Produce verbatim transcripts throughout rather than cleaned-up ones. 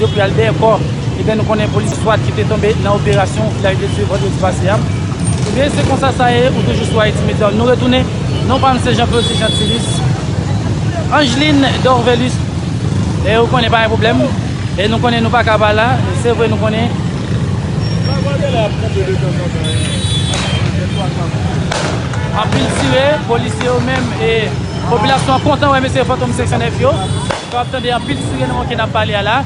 Yo pral dèyè kò, ebyen, nou konnen polis swat ki te tonbe nan operasyon Vilaj de Dye vandredi pase a. Ebyen, se konsa sa ye, ou toujou sou Haïti Media. Nou retounen, non pa m se Jean Claude Gentilis. Angeline Dorvelus, e ou konnen pa gen pwoblèm. E nou konnen nou pa ka pa la. Se vre, nou konnen. Anpil tire, polisye yo menm, e popilasyon an kontan wè mesye Fantom senksan nèf yo. Sa w ap tande anpil tire nan moman ke n ap pale a la.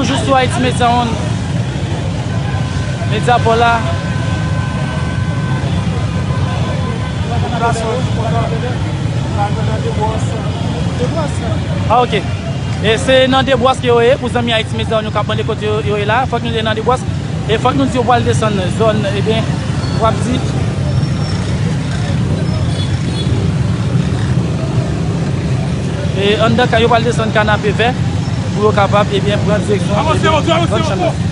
Toujou sou Haïti Media One. Media Paul la. Ah, ok. E se nan Debwas ke yo ye, pou zanmi Haïti Media One yo k ap mande kote yo, yo ye la. Fòk nou te nan Debwas. E fòk nou di yo pral desann zòn, ebyen, w ap di. E anndan ka, yo pral desann Kanapevè pou yo kapab, ebyen, pran direksyon, ebyen, zòn Channmas.